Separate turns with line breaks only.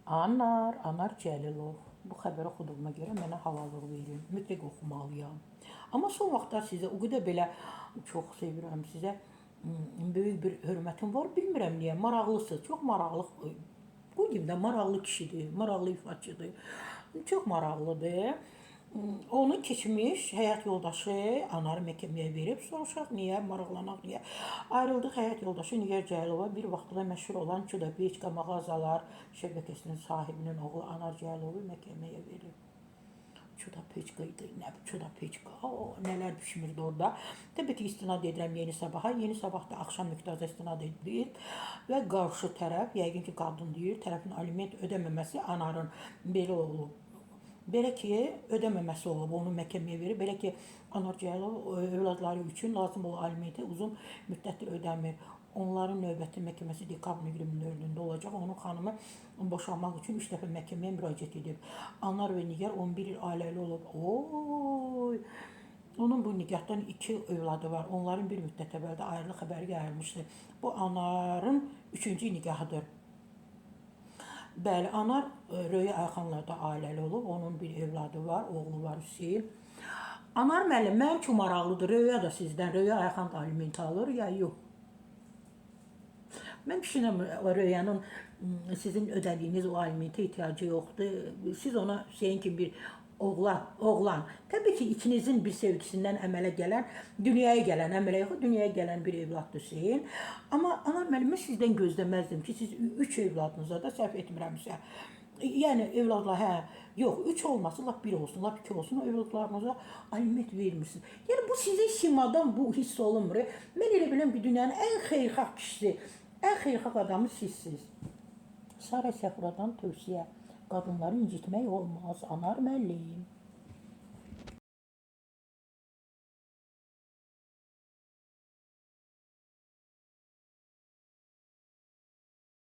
Anar, Anar Cəlilov. Bu xəbəri oxuduğuma görə mənə halallıq verin. Mütləq oxumalıyam. Amma son vaxtlar sizə o qədər belə çox sevirəm sizə. Böyük bir hörmətim var. Bilmirəm niyə. Maraqlısınız. Çox maraqlı. Qoyayım da maraqlı kişidir, maraqlı ifaçıdır. Çox maraqlıdır. Onu keçmiş həyat yoldaşı Anarı məhkəməyə verib, soruşaq niyə, maraqlanaq niyə. Ayrıldıq həyat yoldaşı Nigar Cəlilova bir vaxtlar məşhur olan Çudapeçka mağazalar şəbəkəsinin sahibinin oğlu Anar Cəlilovu məhkəməyə verib. Çudapeçka idi, nə Çudapeçka, o nələr pişmirdi orada. Təbii ki, istinad edirəm Yeni Sabaha. Yeni Sabah da axşam müqtəza istinad edir və qarşı tərəf, yəqin ki, qadın deyir, tərəfin aliment ödəməməsi Anarın belə olub. Belə ki, ödəməməsi olub, onu məhkəməyə verib. Belə ki, Anar Cəlilov övladları üçün lazım olan alimenti uzun müddətdir ödəmir. Onların növbəti məhkəməsi dekabrın 24-ündə olacaq. Onun xanımı boşanmaq üçün 3 dəfə məhkəməyə müraciət edib. Anar və Nigar 11 il ailəli olub. Oy! Onun bu nikahdan 2 övladı var. Onların bir müddət əvvəl də ayrılıq xəbəri yayılmışdı. Bu Anarın 3-cü nikahıdır. Bəli, Anar Röya Ayxanla da ailəli olub. Onun bir övladı var, oğlu var Hüseyn. Anar müəllim, mənim üçün maraqlıdır. Röya da sizdən, Röya Ayxan da aliment alır ya yox? Mən düşünürəm Röyanın sizin ödədiyiniz o alimentə ehtiyacı yoxdur. Siz ona Hüseyn kimi bir oğlan. Təbii ki, ikinizin bir sevgisindən əmələ gələn, dünyaya gələn, əmələ yox, dünyaya gələn bir evladdır Hüseyn. Amma Anar müəllim, mən sizdən gözləməzdim ki, siz 3 evladınıza da səhv etmirəmsə. Yəni evladlar, hə, yox, 3 olmasın, lap 1 olsun, lap 2 olsun, o evladlarınıza aliment vermirsiniz. Yəni bu sizin simadan bu hiss olunmur. Mən elə bilirəm ki, dünyanın ən xeyirxah kişisi, ən xeyirxah adamı sizsiniz. Sara Səfuradan tövsiyə. Qadınları incitmək olmaz, Anar müəllim.